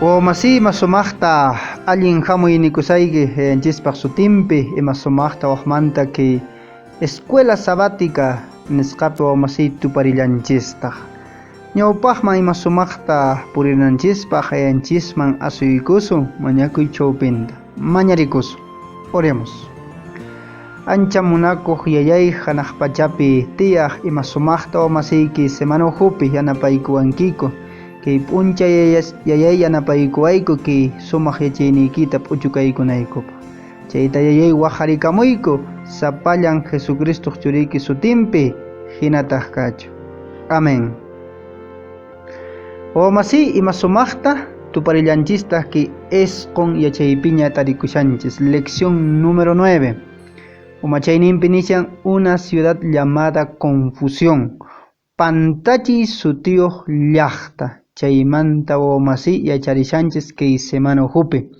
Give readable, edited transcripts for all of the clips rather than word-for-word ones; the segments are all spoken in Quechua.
Wawamasiy, ima sumaqta allin hamuy nikusayki Yayanchispaq sutinpi, ima sumaqta waqmanta kay Escuela Sabática nisqapi wawamasiy tuparillanchistaq. Ñawpaqman ima sumaqta purinanchispaq Yayanchisman asuykusun mañakuy chawpinta. Mañarikusun. Oremos. Ancha munakuq Yayay hanaq pachapi tiyaq ima sumaqta wawamasiyki semana ukhupi yanapaykuwankiku. Kay p'unchay Yayay yanapaykuwayku kay sumaq yachayniykita p'uchukaykunaykupaq. Chayta Yayay waqharikamuyku sapallan Jesucristoq churiyki sutinpi hinataq kachu. Amén. Wawamasiy, ima sumaqta tuparillanchistaq kay esqon yachaypiña tarikushanchis. Lección número 9. Umachayninpi nishan una ciudad llamada Confusión. Pantachiy sutiyuq llaqta. Chaymanta wawamasiy yacharishanchis kay semana ukhupi.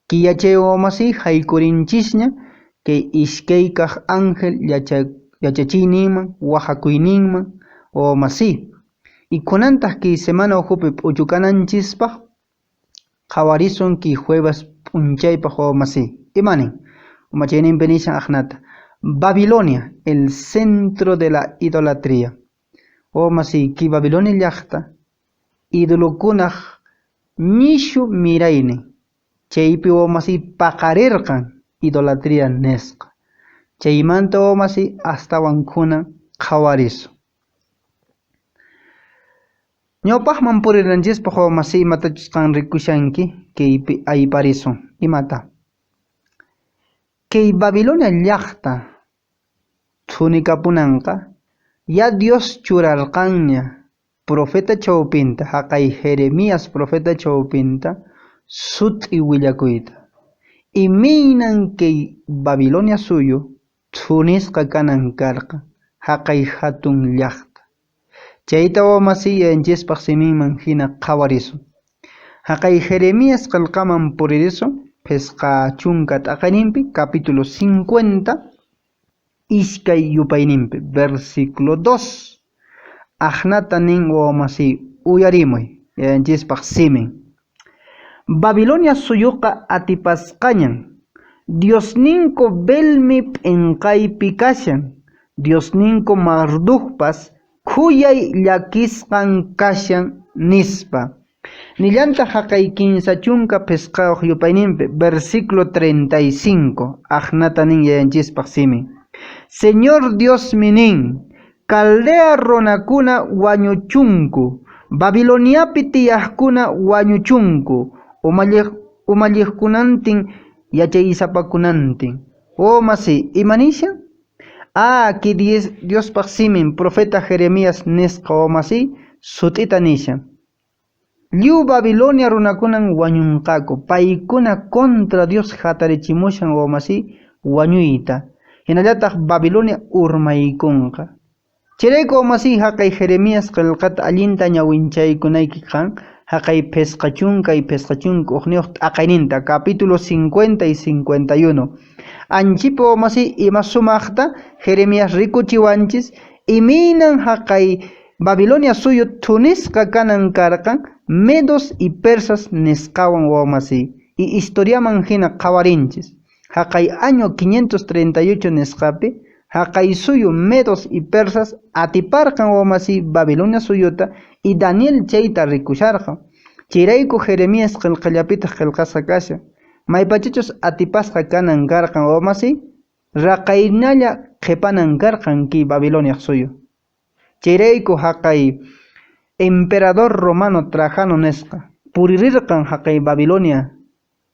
Kay yachay wawamasiy haykurinchisña kay iskaykaq ángel yachachiyninman waqakuyninman wawamasiy. Y kunantaq kay semana ukhupi p'uchukananchispaq qhawarisun kay jueves p'unchaypaq wawamasiy. Imanin? Umachayninpi nishan aqnata. Babilonia, el centro de la idolatría. Wawamasiy, kay Babilonia llaqta idolokunaq ñishu miraynin. Chaypi wawamasiy paqarirqan idolatría nisqa. Chaymanta wawamasiy astawan kunan qhawarisun. Ñawpaqman purinanchispaq wawamasiy imatachus qan rikushanki kaypi ayparisun. Imata? Kay Babilonia llaqta thunikapunanqa ya Dios churarqanña profeta chawpinta, haqay Jeremías profeta chawpinta sut'i willakuyta. Imaynan kay Babilonia suyu thunisqa kanan karqa haqay hatun llaqta. Chayta wawamasiy Yayanchispaq siminman hina qhawarisun. Haqay Jeremías qillqaman puririsun phisqa chunka t'aqayninpi, capítulo 50, iskay yupayninpi, versículo 2. Aqnata nin wawamasiy uyarimuy Yayanchispaq simin. Babilonia suyuqa atipasqañan. Diosninku Belmi p'inqaypi kashan. Diosninku Mardukpas khuyay llakisqan kashan nispa. Nillantaq haqay kinsa chunka phisqayuq yupayninpi, versículo 35, aqnata nin Yayanchispaq simin. Señor Diosmi nin, Caldea runakuna wañuchunku, Babiloniapi tiyaqkuna wañuchunku, umalliqkunantin yachaysapakunantin. Wawamasiy, imanishan? Ah, ki Diospaq simin profeta Jeremías nisqa wawamasiy sut'ita nishan. Lliw Babilonia runakunan wañunqaku, paykuna contra Dios hatarichimushan wawamasiy wañuyta. Hinallataq Babilonia urmaykunqa. Chayrayku wawamasiy haqay Jeremías qillqata allinta ñawinchaykunayki qan, haqay phisqa chunka y phisqa chunka uqniyuq t'aqayninta, capítulo 50 y 51. Anchipi wawamasiy ima sumaqta Jeremías rikuchiwanchis, imaynan haqay Babilonia suyu thunisqa kanan karqan medos y persas nisqawan wawamasiy. Y historiaman hina qhawarinchis. Haqay año 538 nisqapi, haqay suyu medos y persas atiparqan wawamasiy Babilonia suyuta y Daniel chayta rikusharqan. Chayrayku Jeremías qillqallapitaq qillqasqa kashan. Maypachachus atipasqa kanan karqan wawamasiy, raqaynalla qhipanan karqan kay Babilonia suyu. Chayrayku haqay emperador romano Trajano nisqa puririrqan haqay Babilonia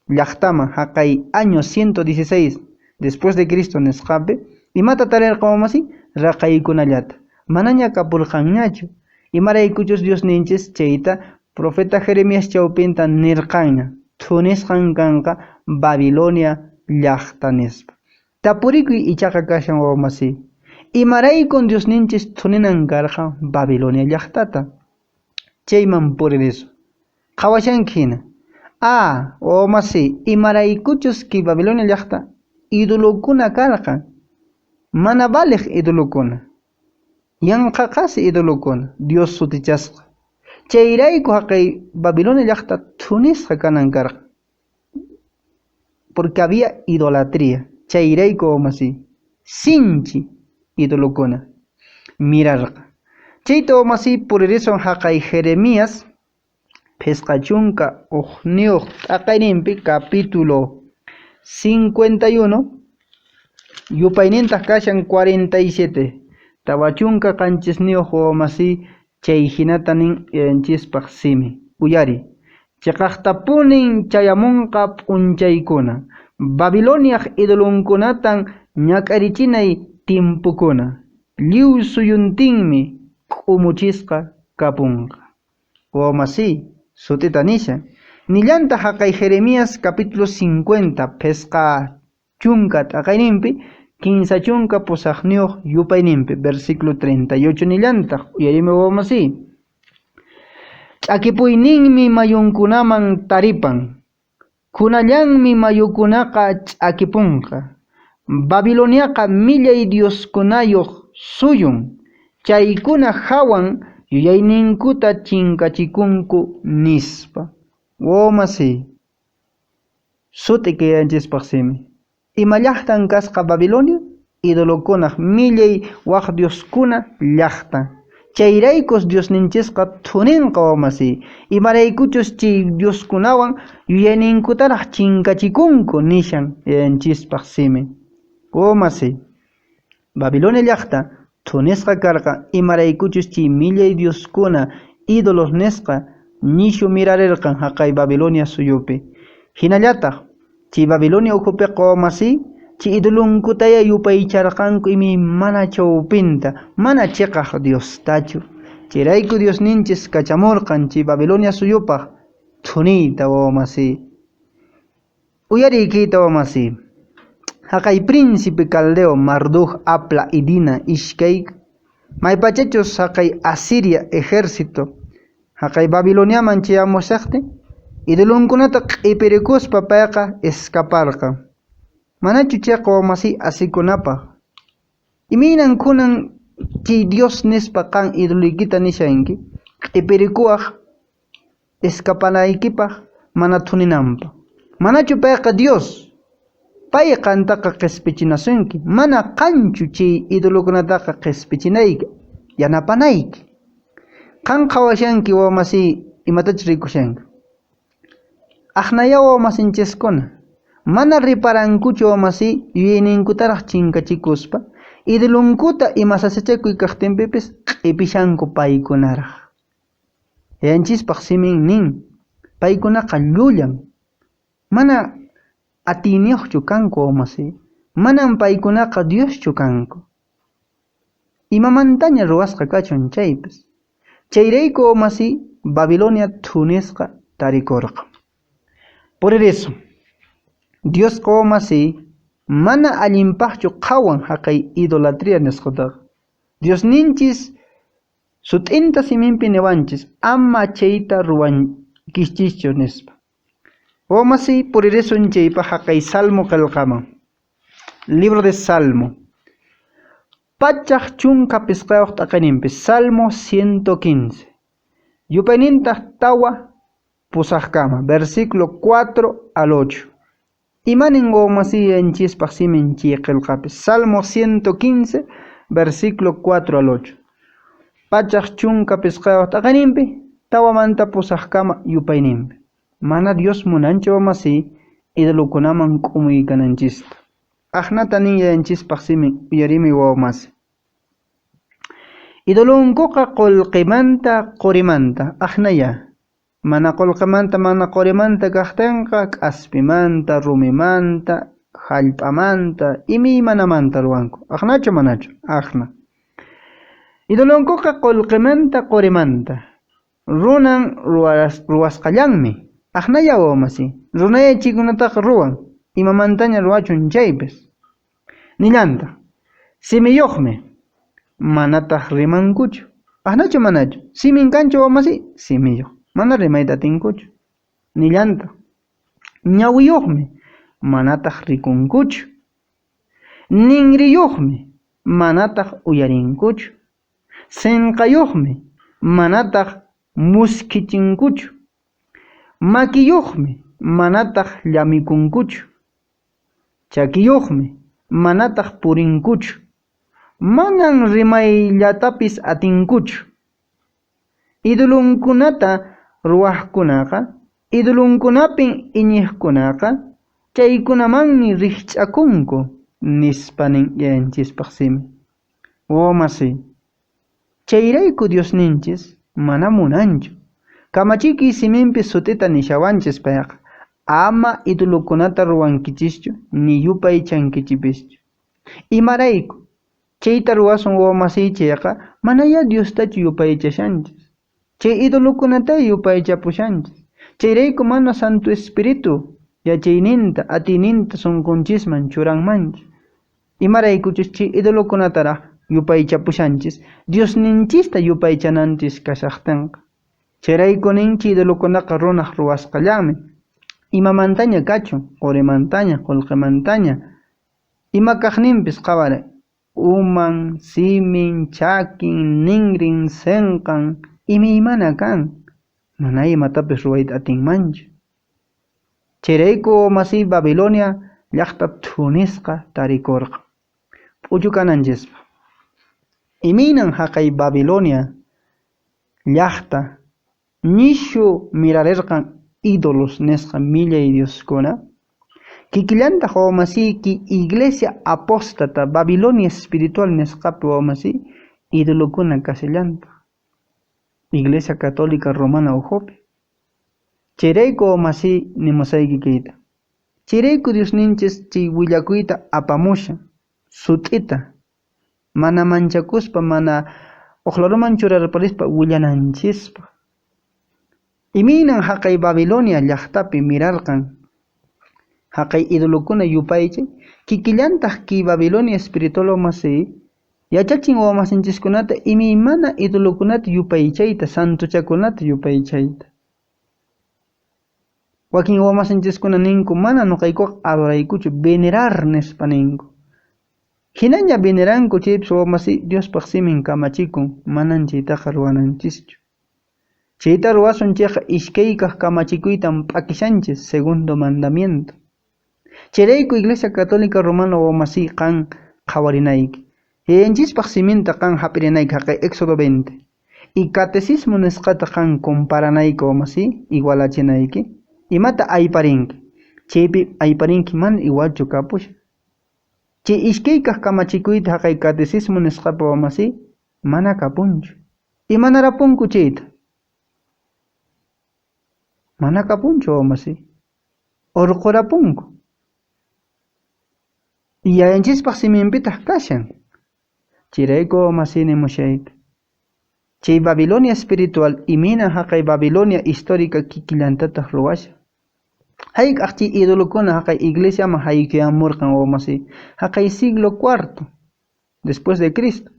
llaqtaman haqay año 116 después de Cristo nisqapi, imata tarirqan wawamasiy? Raqaykunallata. Manaña kapurqanñachu. Imaraykuchus Dios ninchis chayta profeta Jeremías chawpinta nirqanña thunisqan kanqa Babilonia llaqta nispa. Tapurikuy ichaqa kashan wawamasiy. Imaraykun Dios ninchis thuninan karqa Babilonia llaqtata? Chayman puririsun. Qhawashanki hina. Ah, wawamasiy, imaraykuchus kay Babilonia llaqta idolokuna karqan. Mana valiq idolokuna. Yanqa qasi idolokuna, Dios sutichasqa. Chayrayku haqay Babilonia llaqta thunisqa kanan karqa. Porque había idolatría. Chayrayku wawamasiy sinchi idolokuna mirarqa. Chayta wawamasiy puririsun haqay Jeremías 51 t'aqayninpi capítulo 51 yupaynintaq kashan 47 47 wawamasiy chay hinata nin yayanchispaq simi. Uyari. Chiqaqtapunin chayamunqa p'unchaykuna. Babiloniaq idolonkunatan ñak'arichinay tiempokuna. Lliw suyuntinmi k'umuchisqa kapunqa. Wawamasiy, sut'ita nishan. Nillantaq haqay Jeremías capítulo 50 50 t'aqayninpi 38 yupayninpi versículo 38 nillantaq uyarimi wawamasiy. Ch'akipuyninmi mayunkunaman taripan. Kunallanmi mayukunaqa ch'akipunqa. Babiloniaqa millay dioskunayuq suyun. Chaykuna hawan yuyayninkuta chinkachikunku nispa. Wawamasiy, sut'i kayanchispaq simi. Ima llaqtan kasqa Babilonia? Idolokunaq millay waq dioskuna llaqta. Chayraykus Diosninchisqa thuninqa wawamasiy. Imaraykuchus chay dioskunawan yuyayninkutaraq chinkachikunku nishan yayanchispaq simi. Wawamasiy, Babilonia llaqta thunisqa karqa imaraykuchus chay millay dioskuna ídolos nisqa ñishu mirarirqan haqay Babilonia suyupi. Hinallataq chay Babilonia ukhupiqa wawamasiy chay idolonkutaya yupaycharqanku imaymana chawpinta mana chiqaq Diostachu. Chayrayku Diosninchis kachamurqan chay Babilonia suyupaq thuniyta wawamasiy. Uyariykita wawamasiy. Haqay príncipe caldeo Marduk Apla Idina ishkay maypachachus haqay Asiria ejército haqay Babiloniaman chayamushaqtin idolonkunata q'ipirikuspa payqa escaparqa. Manachu chayqa wawamasiy asikunapaq. Imaynan kunan chay Dios nispa qan idoloykita nishanki q'ipirikuwaq escapanaykipaq mana thuninanpaq. Manachu payqa Dios? Pay qantaqa qispichinasunki, mana qanchu chay idolokunataqa qispichinayki, yanapanayki. Qan qhawashanki wawamasiy imatachus rikushanki. Aqnaya wawamasinchiskuna mana riparankuchu wawamasiy yuyayninkutaraq chinkachikuspa idolonkuta ima sasachakuy kaqtinpipis q'ipishanku paykunaraq. Yayanchispaq simin nin paykunaqa llullan mana atiyniyuqchu kanku wawamasiy, manan paykunaqa Dioschu kanku. Imamantaña ruwasqa kachun chaypis. Chayrayku wawamasiy Babilonia thunisqa tarikurqa. Puririsun. Diosqa wawamasiy mana allinpaqchu qhawan haqay idolatría nisqataqa. Diosninchis sut'inta siminpi niwanchis ama chayta ruwankichischu nispa. Wawamasiy puririsun chaypaq haqay Salmo qillqaman. Libro de Salmo. 115 t'aqayninpi Salmo 115. Yupaynintaq 4 8kama, versículo 4 al 8. Imanin wawamasiy yanchispaq simin chay qillqapi. Salmo 115, versículo 4 al 8. 115 t'aqayninpi 4manta 8kama yupayninpi. Mana Dios munanchu wawamasiy idolokunaman k'umuykananchista. Aqnata nin yayanchispaq simin uyarimi wawamasi. Idolonkuqa qullqimanta qurimanta aqnaya. Mana qullqimanta mana qurimanta kaqtinqa k'aspimanta, rumimanta, hallp'amanta, imaymanamanta ruwanku. Aqnachu manachu? Aqna. Idolonkuqa qullqimanta qurimanta. Runan ruwasqallanmi. Aqnaya wawamasi. Runaya chaykunataqa ruwan. Imamantaña ruwachun chaypis. Nillantaq. Simiyuqmi. Manataq rimankuchu. Aqnachu manachu? Simin kanchu wawamasi? Simiyuq. Mana rimayta atinkuchu. Nillantaq. Ñawiyuqmi. Manataq rikunkuchu. Ninriyuqmi. Manataq uyarinkuchu. Sinqayuqmi. Manataq Muskichinkuchu. Makiyuqmi, manataq llamikunkuchu. Chakiyuqmi, manataq purinkuchu. Manan rimayllatapis atinkuchu. Idolonkunata ruwaqkunaqa, idolonkunapin iñiqkunaqa, chaykunamanmi rikch'akunku, nispa nin Yayanchispaq simi. Wawamasiy, chayrayku Diosninchis mana munanchu. Kamachikuy siminpi sut'ita nishawanchis payqa, ama idolokunata ruwankichischu ni yupaychankichipischu. Imarayku? Chayta ruwasun wawamasiy chayqa manayá Diostachu yupaychashanchis. Chay idolokunatay yupaychapushanchis. Chayrayku mana Santo Espíritu yachayninta, atiyninta sunqunchisman churanmanchu. Imaraykuchus chay idolokunataraq yupaychapushanchis Diosninchista yupaychananchis kashaqtinqa. Chayrayku nin chay idolokunaqa runaq ruwasqallanmi. Imamantaña kachun, qurimantaña, qullqimantaña, ima kaqninpis qhawaray. Uman, simin, chakin, ninrin, sinqan, imaymana kan. Mana imatapis ruwayta atinmanchu. Chayrayku masiy Babilonia llaqta thunisqa tarikurqa. P'uchukananchispaq. Imaynan haqay Babilonia llaqta ñishu mirarirqan ídolos nisqa millay dioskuna? Kikillantaq wawamasiyki iglesia apóstata Babilonia espiritual nisqapi wawamasiy idolokuna kashallantaq. Iglesia Católica Romana ukhupi. Chayrayku wawamasiy nimusayki kayta. Chayrayku Diosninchis chay willakuyta apamushan sut'ita mana manchakuspa mana uqlaruman churarparispa willananchispaq. Imaynan haqay Babilonia llaqtapi mirarqan haqay idolokuna yupaychay, kikillantaq kay Babilonia espiritual wamasiy yachachin wawamasinchiskunata imaymana idolokunata yupaychayta, santochakunata yupaychayta. Wakin wawamasinchiskuna ninku mana nuqaykuqa adoraykuchu, venerar nispa ninku. Hinaña veneranku chaypis wawamasi Diospaq simin kamachikun, manan chaytaqa ruwananchischu. Chayta ruwasun chayqa iskaykaq kamachikuytan p'akishanchis, segundo mandamiento. Chayrayku Iglesia Católica Romana wawamasiy qan qhawarinayki. Yayanchispaq siminta qan hap'irinayki haqay Éxodo 20. Y catecismo nisqata qan comparanayki wawamasiy, igualachinayki. Imata ayparinki? Chaypi ayparinki mana igualchu kapushan. Chay iskaykaq kamachikuyta haqay catecismo nisqapi wawamasiy mana kapunchu. Imanarapunku chayta? Mana kapunchu wawamasiy. Urqurapunku. Yayanchispaq siminpitaq kashan. Chayrayku wawamasiy nimushayki. Chay Babilonia espiritual imayna haqay Babilonia histórica kikillantataq ruwashan. Hayk'aq chay idolokuna haqay iglesiaman haykuyamurqan wawamasiy. Haqay siglo cuarto después de Cristo.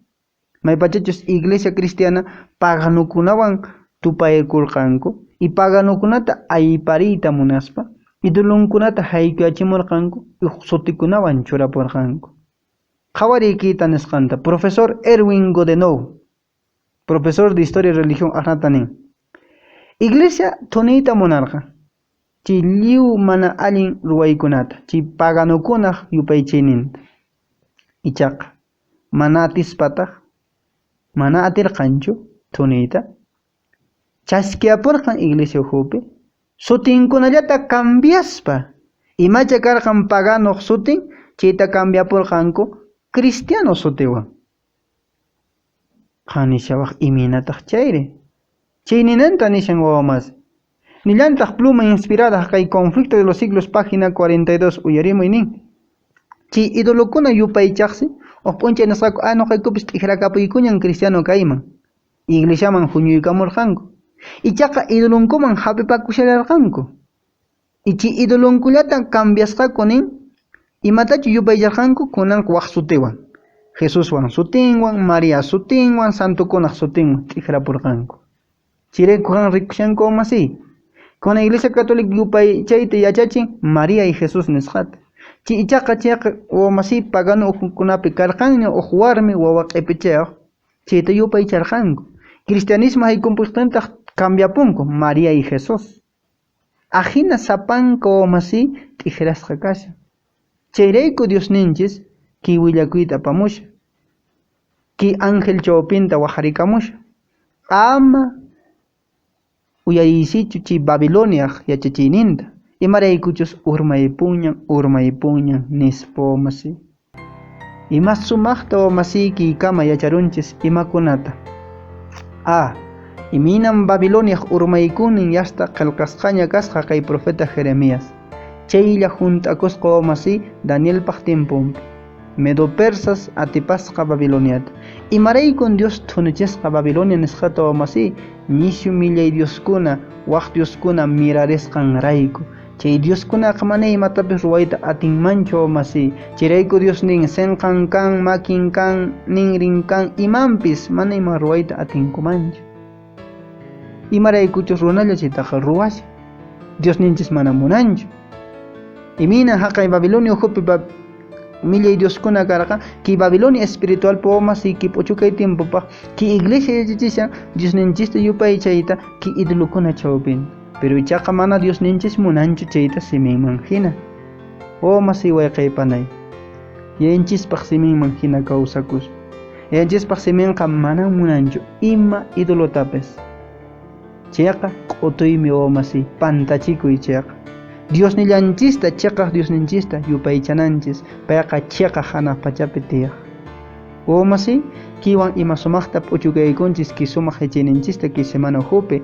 Maypachachus iglesia cristiana paganukunawan tupaykurqanku y paganukunata aypariyta munaspa idolonkunata haykuyachimurqanku y sutikunawan churapurqanku. Qhawariykita nisqanta profesor Erwin Godenau, profesor de Historia y Religión aqnata nin. Iglesia thuniyta munarqa chay lliw mana allin ruwaykunata, chay paganukunaq yupaychayninta. Ichaqa mana atispataq, mana atirqanchu thuniyta, chaskiapurqan iglesia ukhupi, sutinkunallata cambiaspa, imacha karqan paganuq sutin, chayta cambiapurqanku cristiano sutiwan. Qan nishawaq imaynataq chayri? Chay ninanta nishan wawamasi. Nillantaq pluma inspirada kay Conflicto de los Siglos página 42 uyarimuy nin. Chay idolokuna yupaychaqsi huk p'unchay nisqaku ah nuqaykupis t'ikrakapuykuñan cristiano kayman. Iglesiaman huñuykamurqanku. Ichaqa idolonkuman hap'ipakushallarqanku. Y chay idolonkullata cambiasqaku nin imatachu yupaycharqanku kunanqa waq sutiwan. Jesuswan sutinwan, María sutinwan, santokunaq sutinwan t'ikrapurqanku. Chayrayku qan rikushanku wamasiy. Kuna Iglesia Católica yupaychayta yachachin María y Jesús nisqata. Chay ichaqa chayqa wamasiy pagano ukhukunapi karqanña huk warmi wawa q'ipichayuq chayta yupaycharqanku. Cristianismo haykumpuqtintaq Cambiapunku María y Jesús. Ajina sapanka wawamasi t'ikrasqa kashan. Chayrayku Diosninchis kay willakuyta apamusha. Kay ángel chawpinta wajarikamusha. Ama uyariysichu chay Babiloniaj yachachiyninta. Imaraykuchus urmaypuñan, urmaypuñan nispa wawamasi. Ima sumaqta wawamasi kiykama yacharunchis imakunata. A. Imaynam Babiloniaj urmaykunin yasta qillqasqaña kasqa kay profeta Jeremías. Chaylla hunt'akusqa wawamasi Danielpaq tiemponpi. Medo persas atipasqa Babiloniata. Imaraykun Dios thunichisqa Babilonia nisqata wawamasi ñishu millay dioskuna, waq dioskuna mirarisqanrayku. Chay dioskunaqa mana imatapis ruwayta atinmanchu wawamasi. Chayrayku Dios nin sinqan kan, makin kan, ninrin kan, imanpis mana ima ruwayta atinkumanchu. Imaraykuchus runalla chaytaqa ruwashan. Diosninchis mana munanchu. Imaynan haqay Babilonia ukhupi millay dioskuna karqa, kay Babilonia espiritual wawamasi kay p'uchukay tiempopaq kay iglesia yachachishan Diosninchista yupaychayta kay idolokuna chawpinta. Pero ichaqa mana Diosninchis munanchu chayta siminman hina. Wawamasi wayqaypanay. Yayanchispaq siminman hina kawsakus. Yayanchispaq siminqa mana munanchu ima idolotapis. Chayqa q'utuymi wawamasi pantachikuy chayqa. Diosnillanchista chiqaq Diosninchista yupaychananchis payqa chiqaq hanaq pachapi tiyaq. Wawamasi kiwan ima sumaqta p'uchukaykunchis kay sumaq yachayninchista kay semana ukhupi.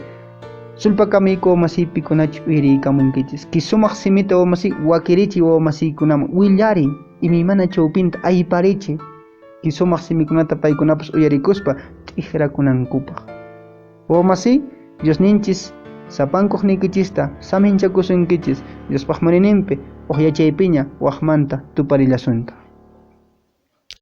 Sulpakamiyku wawamasi pikunachu uyariykamunkichis. Kay sumaq simita wawamasi wakirichiy wawamasiykunaman willariy imaymana chawpinta ayparichiy. Kay sumaq simikunata paykunapas uyarikuspa t'ikrakunankupaq. Wawamasi Diosninchis sapankuq niykichista saminchakusunkichis Diospaq munayninpi uq yachaypiña waqmanta tuparillasunta.